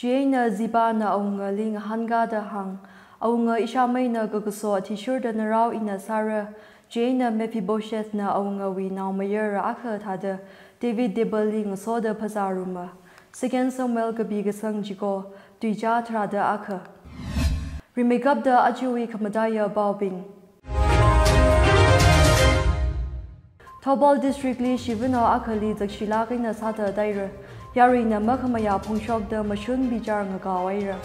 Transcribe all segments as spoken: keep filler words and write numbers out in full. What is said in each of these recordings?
Chieina Ziba na awungali ngahānkāda hāng, "Awunga, ishāmeina kakaso athishurda narao ina sāra." Chieina Mephibosheth na awungawui naomayara akha thāda David teballi ngasoda phazāruma. Second Samuel kapi kasang chiko, tuicha tharāda akha. Rimeikapta ajawui khamataiya paobing. Thoubal District li shivanao akhali zakshilāk eina sāthat haira. Yaruina makhamayā phongshokda mashun bichar ngakao haira.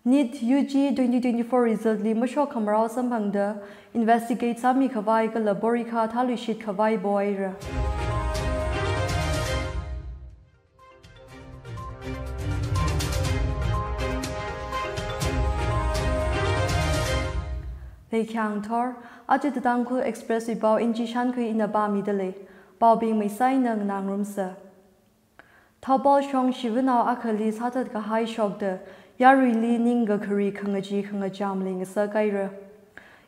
NEET U G twenty twenty-four result li mashokkhamarao samphangda investigate sāmikhavai kala porikha thāluishitkhavai pohaira. Leikhayang thor, aja The Tangkhul Express wui pao N G Shankhui ina pāmida lei. Paobing meisaina nganāngarumsa. Thoubal shong shivanao akhali sāthatkahai shokta yaruili ningkakhari khangachee khangacham leingasak haira.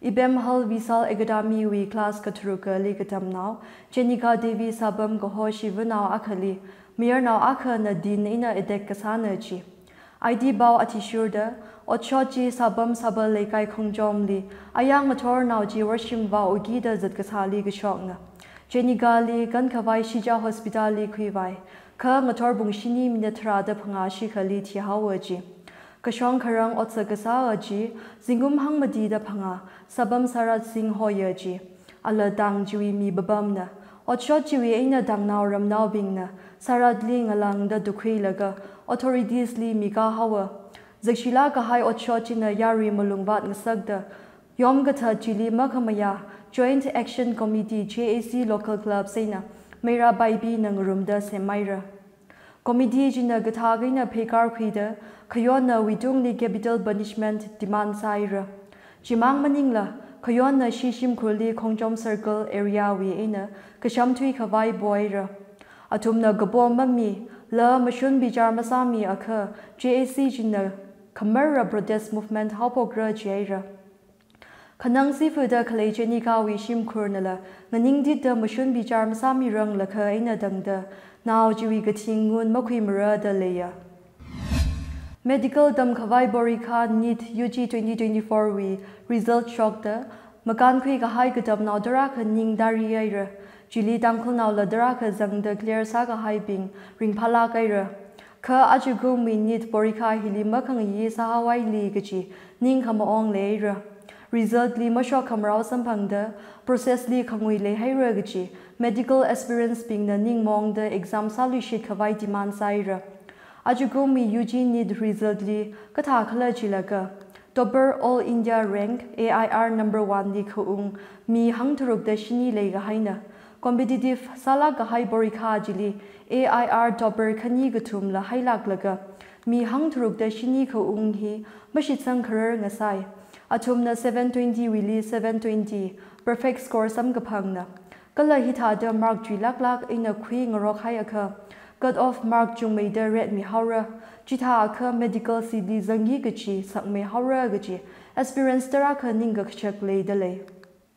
Ibemhal Vishal Academy wui class katharukali katamnao Jenika Devi Sabam kaho shivanao akhali mayarnao akhana tin eina attack kasāna ji. Aiti pao athishurda otshot chi Sabam Sabal Leikai Khongchomli ayang ngathornao chi worshim vao kida zatkasāli kashokna. Jenikali kankhavai Shija Hospital li khuivai, kha ngathor pung shini minute tharāda phangā shikhali thihaowa ji. Kashong kharang otsak kasā chi zingkum hangmatida phangā Sabam Sarat Singh hoya ji. Ala tang chiwui mi papamna. Otshot chiwui eina tangnao ramnaobingna Saratli ngalāngda tukhuilaga authorities li mikāhaowa. Zakshilāk kahai otshot china yarui malung vātngasakta yomkathat chili makhamayā Joint Action Committee, J A C Local Clubs eina Meira Baibi na ngarumda semhaira. Committee china kathak eina pheikar khuida khayonna wuitungli capital punishment demand sāhaira. Chimang maningla khayonna shi shimkhurli Khongchom Circle area wui eina kashamthuikhavai pohaira. Athumna kapo mamila mashun bichar masāmiakha J A C china khamarra protest movement haophokra jihaira. Khanang sifuda khalei Jenikawui shimkhurnala nganingtitda mashun bichar masāmiranglakha eina tangda nao chiwui kathing ngun makhuimara da leiya. Medical tamkhavai porikha NEET U G twenty twenty-four wui result shokta makānkhui kahai katamnao tarākha ning tārihaira. Chili Tangkhulnaola tarākha zangda clear sākahaibing ringphālāk haira. Kha ajakumwui NEET porikha hili makhangayi sāhaowaili kaji ningkhamaong leihaira. Result li mashokkhamarao samphangda process li khangui leihaira kaji medical aspirants bingna ningmaongda exam sāluishitkhavai demand sāhaira. Ajakumwui U G NEET result li kathākhala jilaga, topper All India rank A I R number one li khaung mi hangtharukda shini leikahaina. Competitive sālāk kahai porikha chili A I R topper khani kathumla hailāklaga, mi hangtharukda shini khaung hi mashitsang kharar ngasai. Athumna seven twenty wuili seven twenty perfect score samkaphangna. Kala hithāda mark chuilāklāk eina khuingarokhaiakha, cut off mark chungmeida retmihaora. Chithākha medical seat li zangki kaji sakmeihaora kaji aspirants tarākha ningkakachak leida lei.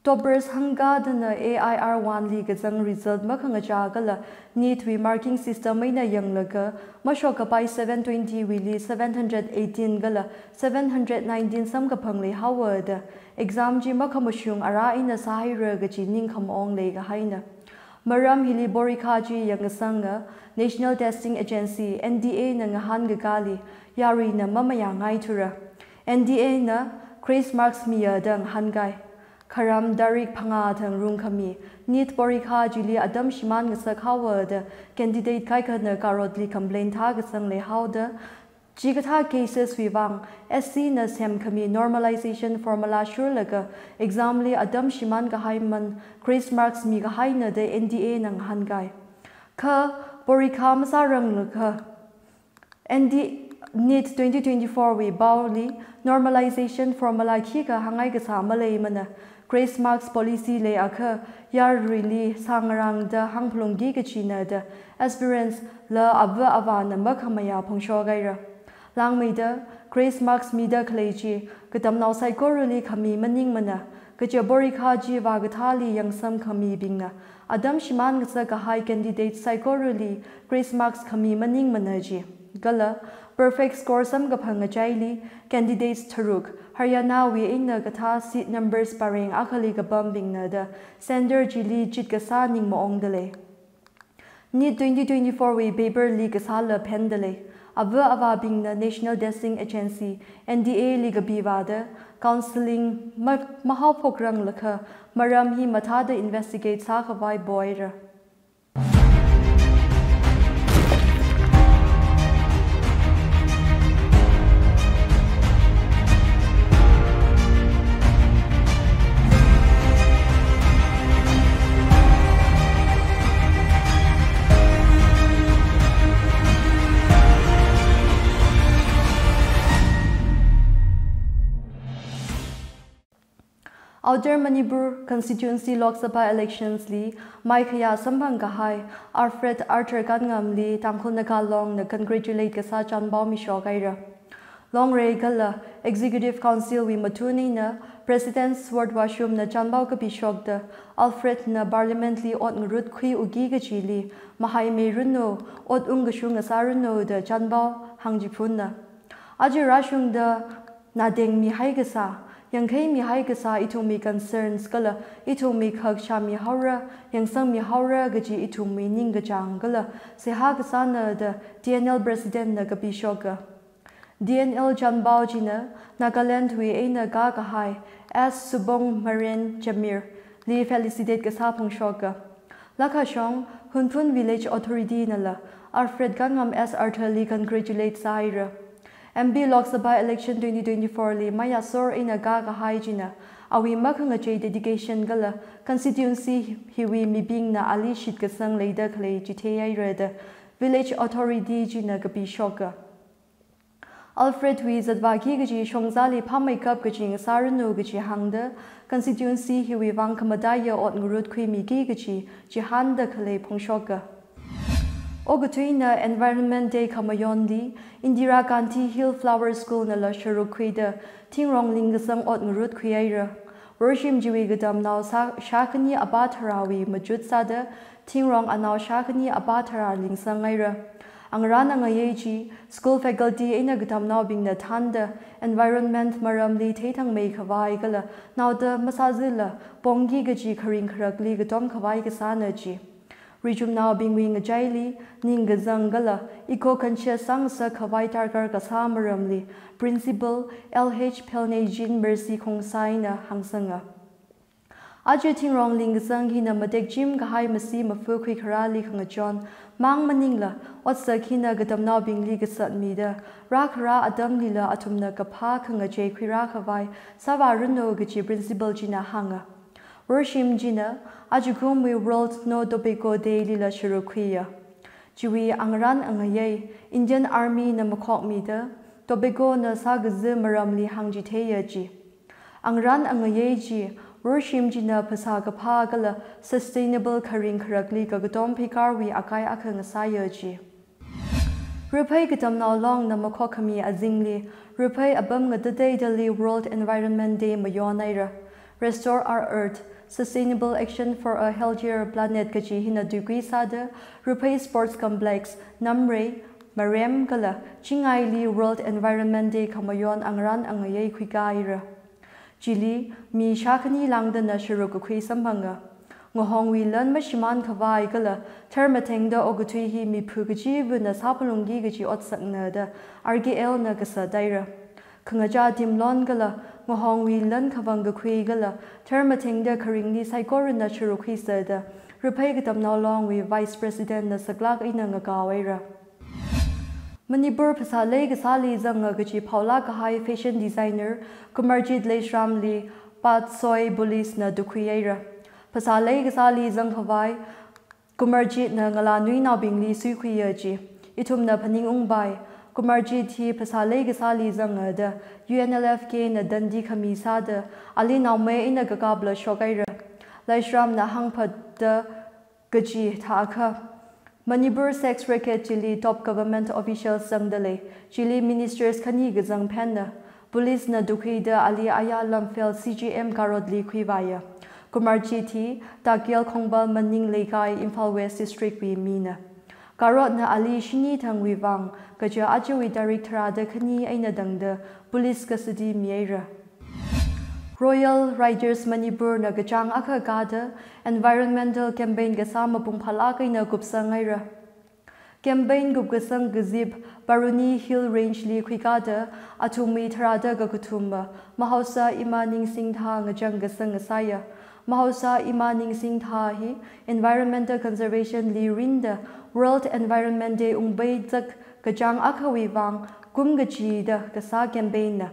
Toppers hangkadana A I R one li kazang result makhangachā kala NEET wui marking system eina yanglaga, mashokkapai seven twenty wuili seven hundred eighteen kala seven hundred nineteen samkaphang leihaowa da, exam chi makhamashung ara eina sāhaira kaji ningkhamaong leikahaina. Maram hili porikha chi yangkasanga National Testing Agency, N T A na ngahānkakāli yaruina mamayāngaithura. N T A na grace marks miya da ngahānkai. Kharam tarik phangā thang rungkhami NEET porikha chili atam shimān ngasakhaowa da candidate kaikhana karotli complain thākasang leihaoda, chikathā cases wui vang S C na semkhami normalization formula shurlaga exam li atam shimānkahai man grace marks mikahaina da N T A na ngahānkai. Kha porikha masāranglakha N T, NEET twenty twenty-four wui paoli normalization formula khikha hāngngaikasā maleimana. Grace marks policy leiakha yaruili sāngarāngda hāngphalungki kajina da aspirants la ava avāna makhamayā phongshok haira. Langmeida grace marks mida khalei chi katamnao saikorali khami maningmana. Kaja porikha chi vākathāli yangsam khamibingna atam shimān ngasak kahai candidate saikorali grace marks khami maningmana ji. Kala perfect score samkaphang ngachaili candidates tharuk Haryana wui eina kathā seat numbers pareng akhali kapambingna da centre chili chitkasā ning maongda lei. NEET twenty twenty-four wui paper leak kasāla phenda lei. Ava avābingna National Testing Agency, N T A li kapi vāda counselling ma-, mahaophokranglakha maram hi mathāda investigate sākhavai poira. Outer Manipur Constituency Lok Sabha Elections li maikhayā samphang kahai Alfred Arthur Kanngamli Tangkhul Naga Longna congratulate kasā chānpao mishok haira. Longrei kala Executive Council wui mathun eina President Sword Washumna chānpao kapishokda Alfred na Parliament li ot ngarutkhui uki kachili mahaimeiranu, ot ungkashung ngasāranu da chānpao hāngchiphunna. Aja rāshungda nadeng mihai kasā, yangkhei mihai kasā ithumwui concerns kala ithumwui khak shāmihaora, yangsangmihaora kaji ithumwui ningkachāng kala seihā kasāna da T N L President na kapishoka. T N L chānpao china Nagaland wui eina kā kahai S Subong Maren Jamir li felicitate kasā phongshoka. Lakhashong, Hunphun Village Authority nala Alfred Kanngamli S Arthur li congratulate sāhaira. M P Lok Sabha Election twenty twenty-four li mayasor eina kā kahai china awui makhangachei dedication kala constituency hiwui mibingna ali shitkasang leida khalei chitheihaira da Village Authority china kapishoka. Alfred wui zatvāki kaji shongzali phāmeikap kaji ngasāranu kaji hāngda, constituency hiwui vang khamataiya ot ngarutkhuimiki kaji chihānda khalei phongshoka. Okathuina Environment Day khamayonli, Indira Gandhi Hill Flower School nala sharukkhuida, thingrong lingkasang ot ngarutkhuihaira. Worshim chiwui katamnao sā-, shākhani apā tharāwui machut sāda, thingrong anao shākhani apā tharā lingsanghaira. Angarān angayei chi, school faculty eina katamnaobingna thānda, environment maramli theithangmeikhavai kala, naoda masāzila, pongki kaji kharing kharakli katom khavai kasāna ji. Richumnaobingwui ngachaili, ningkazang kala, eco-conscious sāngasak khavai darkar kasā maramli, Principal L H Phelneijin Mercy Khongsai na hāngsanga. Aja thingrong lingkasang hina matekchim kahai masi mafu khuikharāli khangachon, mang maningla, otsak hina katamnaobingli kasat mida, rākharā atamlila athumna kaphā khangachei khuirā khavai, sāvāranu kaji principal china hānga. Worshim china, ajakumwui World No Tobacco Day lila sharukkhuiya. Chiwui angarān angayei, Indian Army na makhokmida, tobacco na sākazi maramli hāngchitheiya ji. Angarān angayei chi, worshim china phasā kaphā kala sustainable kharing kharakli kakatom pheikarwui akai akha ngasāya ji. Ruphei Katamnao Longna makhokkhami azingli, Ruphei apam ngatateidali World Environment Day mayonhaira. Restore Our Earth, Sustainable Action for a Healthier Planet kaji hina tuikui sāda, Ruphei Sports Complex, Namrei, Marem kala Chingaili World Environment Day khamayon angarān angayei khuikāhaira. Chili, mi shākhani lāngdana sharuk kakhui samphanga. Ngahongwui lan mashimān khavai kala, tharmathengda okathui hi miphu kachivana sāphalungki kaji otsakna da, R K L na kasat haira. Khangachā timlon kala, ngahongwui lan khavang kakhui kala, tharmathengda kharingli saikorana sharuk khuisa da, Ruphei Katamnao Longwui Vice President na saklāk eina ngakaohaira. Manipur phasā leikasāli zanga kaji phaolāk kahai fashion designer Kumarjit Leishramli Patsoi Police na tukhuihaira. Phasā leikasāli zangkhavai Kumarjit na ngalānuinaobingli suikhuiya ji. Ithumna phaningungpai. Kumarjit hi phasā leikasāli zanga da U N L F K na tandi khami sāda ali naomei eina kakapla shokhaira. Leishramna hāngphatda kaji thākha, Manipur sex racket chili top government officials zangda lei, chili ministers khani kazang phenna. Police na tukhuida ali aya Lamphel C G M Karotli khuivāya. Kumar chi thi, Takyel Khongbal Maning Leikai, Imphal West District wui mina. Karotna ali shini thangwui vang, kaja ajawui tarik tharāda khani eina tangda police custody mihaira. Royal Riders Manipur na kachāng akha kāda environmental campaign kasā mapung phālāk eina kupsanghaira. Campaign kupkasang kazip Baruni Hill Range li khuikāda athumwui tharāda kakathuma Mahaosa Ima Ningsing Tha ngachang kasang ngasāya. Mahaosa Ima Ningsing Tha hi environmental conservation li rinda World Environment Day ungpai zak kachāng akhawui vang kum kachida kasā campaign na.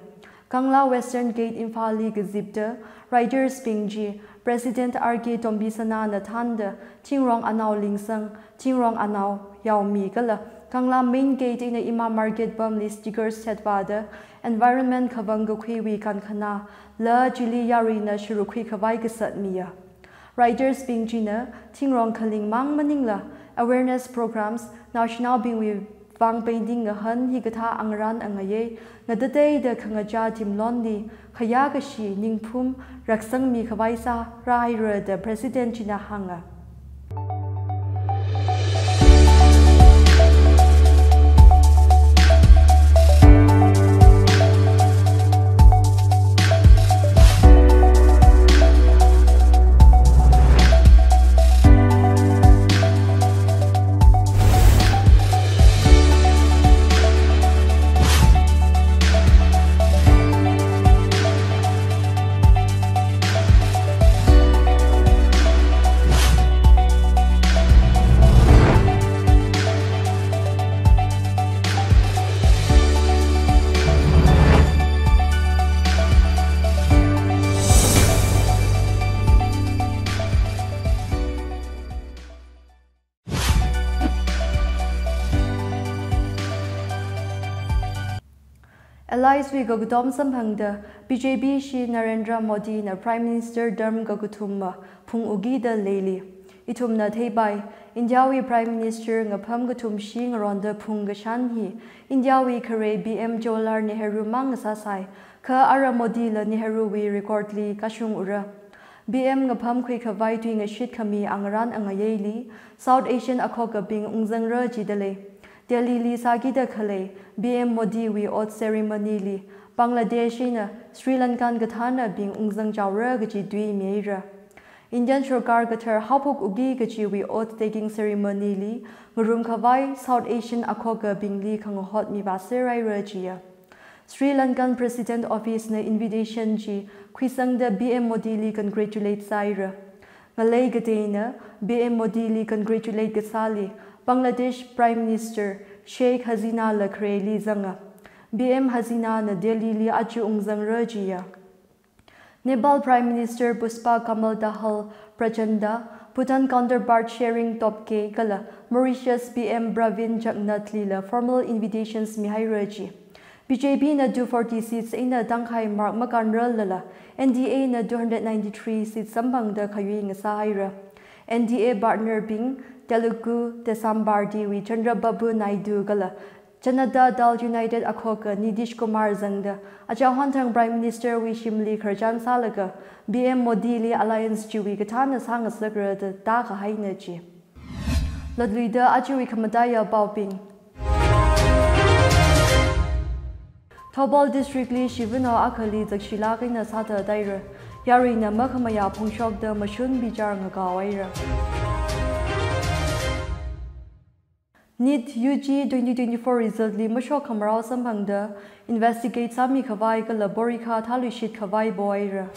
Kangla Western Gate Imphalli kazipda riders bing chi President R K Tombisanana thānda thingrong anao lingsang, thingrong anao yaomi kala Kangla Main Gate eina Ima Market pamli stickers thetpāda environment khavang kakhuiwui kankhana la chili yaruina sharuk khuikhavai kasat miya. Riders bing china thingrong khaling mang maningla awareness programs, naoshinaobingwui vang painting ngahān hikathā angarān angayei, ngatateida khangachā thimlonli khayā kashi ningphum raksangmi khavai sārāhaira da President china hānga. Allies wui kakatom samphangda B J P Shri Narendra Modi na Prime Minister term kakathuma phung ugida leili. Ithumna theipai, India wui Prime Minister ngapham kathum shi ngaronda phung kashan hi India wui khare B M Jawaharlal Nehru mang ngasāsai, kha ara Modi la Nehru wui record li kashung ura. B M ngapham khuikhavai tuingashit khami angarān angayeili South Asian akhokabing ungzangra jidalei. Delhi li sākida khalei B M Modi wui oath ceremony li Bangladesh eina Sri Lankan kathānabing ungzang chaora kaji tui mihaira. Indian sorkar kathar haophok uki kajiwui oath taking ceremony li ngarum khavai South Asian akhokabingli khangahot mivāserhaira jiya. Sri Lankan President Office na invitation chi khuisangda B M Modi li congratulate sāhaira. Ngalei kateina B M Modi li congratulate kasāli Bangladesh Prime Minister Sheikh Hasina la khareli zanga. B M Hasina na Delhi li aja ungzangra jiya. Nepal Prime Minister Pushpa Kamal Dahal Prachanda, Bhutan counterpart Tshering Tobgay kala Mauritius B M Pravind Jugnauth lila formal invitations mihaira ji. B J P na two forty seats eina tangkhai mark makānrarlala N D A na two hundred ninety-three seats samphangda khayui ngasāhaira. N D A partner bing Telugu Desam Party wui Chandrababu Naidu kala Janata Dal United akhoka Nitish Kumar zangda achāhon thang Prime Minister wui shimli khararchan sālaga B M Modi li alliance chiwui kathāna sāngasakra da tākahaina ji. Latluida ajawui khamataiya paobing. Thoubal District li shivanao akhali zakshilāk eina sāthathaira. Yaruina makhamayā phongshokda mashun bichar ngakaohaira. NEET U G twenty twenty-four result li mashok khamarao samphangda investigate sāmi khavai kala porikha thāluishit khavai pohaira.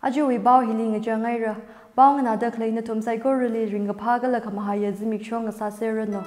Ajawui pao hili ngachanghaira. Pao nganāda khalei nathum saikorali ringkaphā kala khamahaiya zimiksho ngasāserranu.